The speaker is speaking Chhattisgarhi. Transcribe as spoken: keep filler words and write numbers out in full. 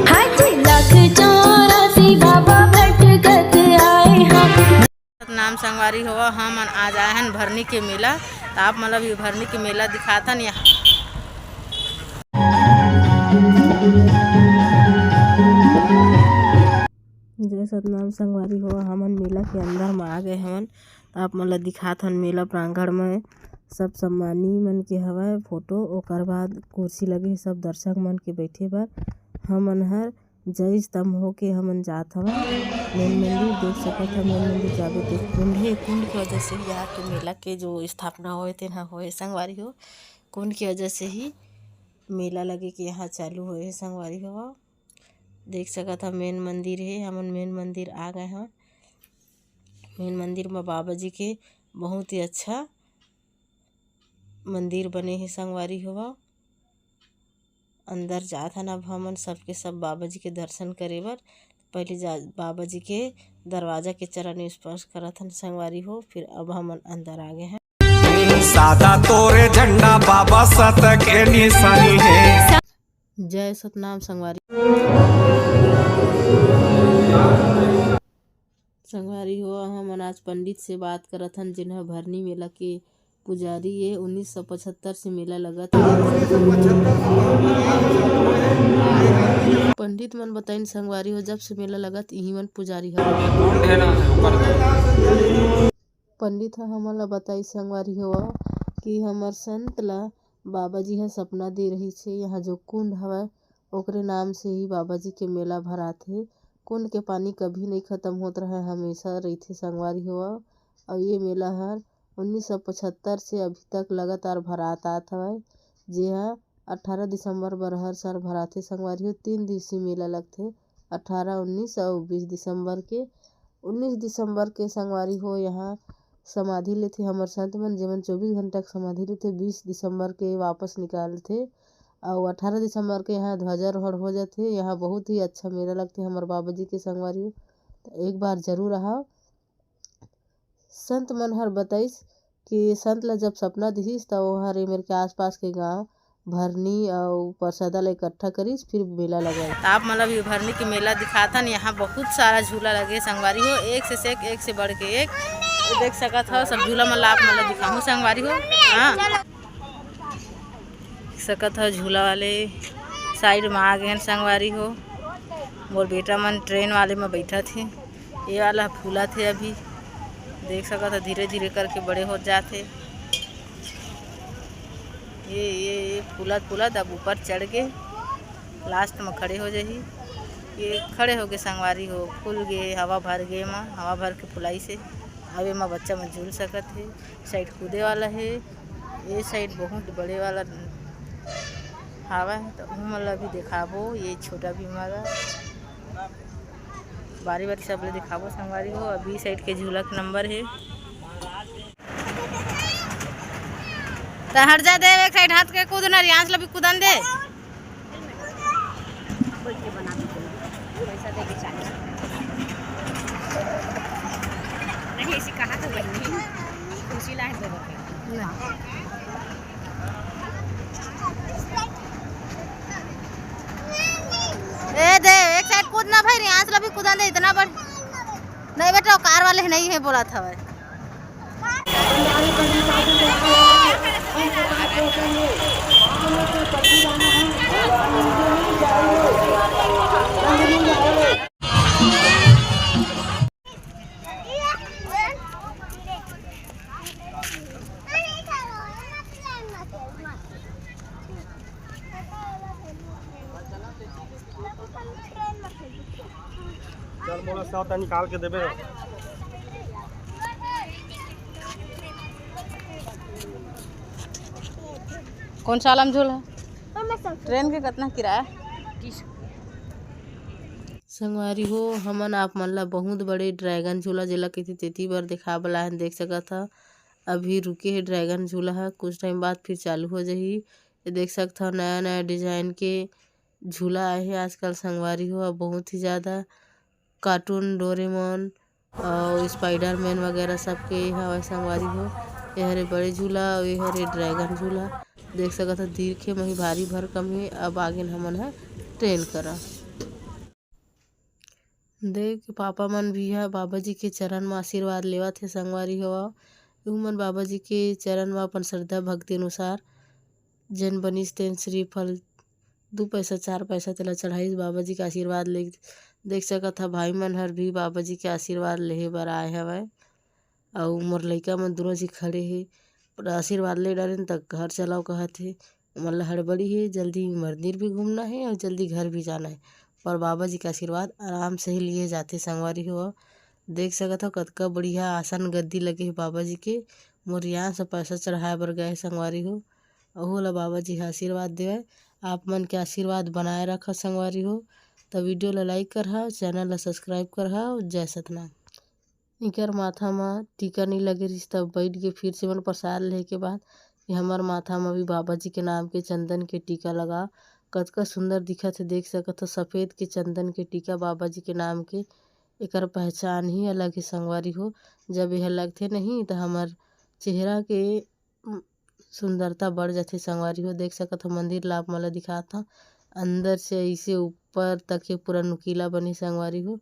हाय जी, लाख चौरासी बाबा भटकत आए हैं। सतनाम संगवारी हो, हमन आज आए हन भरनी के मेला। त आप मन ला भी भरनी के मेला दिखाथन। यहाँ जय सतनाम संगवारी हो, हमन मेला के अंदर म आ गए हवन। त आप मन ला दिखात हन मेला प्रांगण में सब सम्मानी मन के हवय फोटो, ओकर बाद कुर्सी लगे हे सब दर्शक मन के बैठे बर। हमन हर जय स्तंभ होके हमन जात हवन मेन मंदिर। देख सकत हव मेन मंदिर जाबे तो कुंड हे, कुंड के वजह से ही यहाँ के मेला के जो स्थापना होए तेन ह होए संगवारी हो। कुंड के वजह से ही मेला लगे के यहाँ चालू होए हे संगवारी हो। देख सकत हव मेन मंदिर हे, हमन मेन मंदिर आ गए हन। मेन मंदिर म बाबा जी के बहुत ही अच्छा मंदिर बने हे संगवारी हो। अंदर जात हन अब हमन सबके सब बाबा जी के दर्शन करे बर। पहले जा बाबा जी के दरवाजा के चरण स्पर्श करत हन संगवारी हो, फिर अब हमन अंदर आ गए हन। सादा तोरे झंडा बाबा सत के निशानी हे। जय सतनाम संगवारी। संगवारी हो, हमन आज पंडित से बात करत हन, जेन ह भरनी मेला के पुजारी ए। उन्नीस सौ पचहत्तर से मेला लगत हे। पंडित मन बताइन संगवारी हो, जब से मेला लगत इही मन पुजारी हवय। पंडित ह हमन ला बताइस संगवारी हो कि हमर संत ला बाबा जी ह सपना दे रहिस हे, यहाँ जो कुंड हवय ओकरे नाम से ही बाबा जी के मेला भराथे। कुंड के पानी कभी नइ खत्म होत रहय, हमेशा रहिथे संगवारी हो। अउ ये मेला हर उन्नीस सौ पचहत्तर से अभी तक लगातार भरात आत हवय, जेहा अट्ठारह दिसंबर बर हर साल भराथे संगवारी हो। तीन दिवसीय मेला लगथे, अट्ठारह, उन्नीस अउ बीस दिसंबर के। उन्नीस दिसंबर के संगवारी हो यहाँ समाधि लेथे हमर संत मन, जेमन चौबीस घंटा के समाधि लेथे, बीस दिसंबर के वापस निकालथे। अउ अट्ठारह दिसंबर के यहाँ ध्वजारोहण हो जाथे। यहाँ बहुत ही अच्छा मेला लगथे हमर बाबा जी के संगवारी हो, त एक बार जरूर आहा। संत मन हर बताइस कि संत ला जब सपना दिहिस, त ओहर ए मेर के आसपास के गांव भरनी अउ परसदा ला इकट्ठा करिस, फिर मेला लगाइस। त आप मन ला भी भरनी के मेला दिखाथन। यहाँ बहुत सारा झूला लगे संगवारी हो, एक से, से एक, एक से बढ़ के एक। ये देख सकत हो, सब झूला मन ला आप मन ला दिखाहूँ संगवारी हो। हाँ, देख सकत हो, झूला वाले side में आ गए हैं संगवारी हो। मोर बेटा मन train वाले में बैठा थे, ये वाला फूला थे अभी, देख सकत हो, धीरे धीरे करके बड़े हो जाते। ये, ये, ये फूलत, फूलत अब ऊपर चढ़ के last में खड़े हो जाही। ये खड़े हो गए संगवारी हो, फूल गए, हवा भर गए, एमा हवा भर के फुलाई से। अब एमा बच्चा मन झूल सकत हे। Side कूदे वाला हे, ये side बहुत बड़े वाला हावय, त उमन ला भी देखाबो। ये छोटा भी वाला, बारी बारी सब ले दिखाबो संगवारी हो। अभी side के झूला के number हे। त हट जा देव, एक side हट के कूद ना, रियांश ला भी कूदन दे। पैसा दे के चालीस। नहीं, ऐसे कहा तो बनी। खुशी लाए दो रुपये। ए दे, एक side कूद ना भाई, रियांश ला भी कूदन दे, इतना बड़। नहीं बेटा, वो कार वाले नहीं है, बोला था भाई। चल, मोला सौ त निकाल के देबे। कौन सा वाला में झूल है? Train के कितना किराया? संगवारी हो, हमन आप मन ला बहुत बड़े dragon झूला, जेला कहिथे, तेती बर देखाए बर लाए हन। देख सकत ह, अभी रुके हे dragon झूला ह, कुछ time बाद फिर चालू हो जाही। ये देख सकत ह, नया-नया design के झूला आए हे आजकल संगवारी हो, बहुत ही ज्यादा cartoon, डोरेमोन अउ Spider-Man वगैरह सबके हवय संगवारी हो। ये हरे बड़े झूला अउ ये हरे dragon झूला। देख सकत हो, दीर्घे मही भारी भरकम हे। अब आगेन हमन ह ट्रेन करा। देख, पापा मन भी ह बाबा जी के चरण म आशीर्वाद लेवत हे संगवारी हो। उमन बाबा जी के चरण म अपन श्रद्धा भक्ति अनुसार जेन बनिस तेन श्रीफल दू पैसा, चार पैसा तेला चढ़ाइस, बाबा जी के आशीर्वाद ले। देख सकत ह, भाई मन हर भी बाबा जी के आशीर्वाद लेहे बर आए हवय। अउ मोर लइका मन दूनों झी खड़े हे, आशीर्वाद ले डारेन त घर चलाओ कहत हे। ओमन ला हड़बड़ी हे, जल्दी मंदिर भी घूमना हे अउ जल्दी घर भी जाना हे, पर बाबा जी के आशीर्वाद आराम से ही लिए जाथे संगवारी हो। देख सकत हो, कतका बढ़िया आसन गद्दी लगे हे बाबा जी के। मोर यहाँ से पैसा चढ़ाए बर गए हे संगवारी हो, ओहू ला बाबा जी ह आशीर्वाद देवय। आप मन के आशीर्वाद बनाए रखा संगवारी हो। त वीडियो ला लाइक करहा, चैनल ला सब्सक्राइब करहा। जय सतनाम। इकर माथा म टीका नइ लगे रिहिस, तब बैठ के फिर से मन प्रसाद लेहे के बाद कि हमर माथा म भी बाबा जी के नाम के चंदन के टीका लगा। कतका सुंदर दिखत हे, देख सकत हो, सफेद के चंदन के टीका बाबा जी के नाम के। एकर पहचान ही अलग हे संगवारी हो। जब यह लगथे नहीं, त हमर चेहरा के सुंदरता बढ़ जाथे संगवारी हो। देख सकत हो, मंदिर ला आप मन ला दिखात हव, अंदर से ऐसे ऊपर तक के पूरा नुकीला बने संगवारी हो।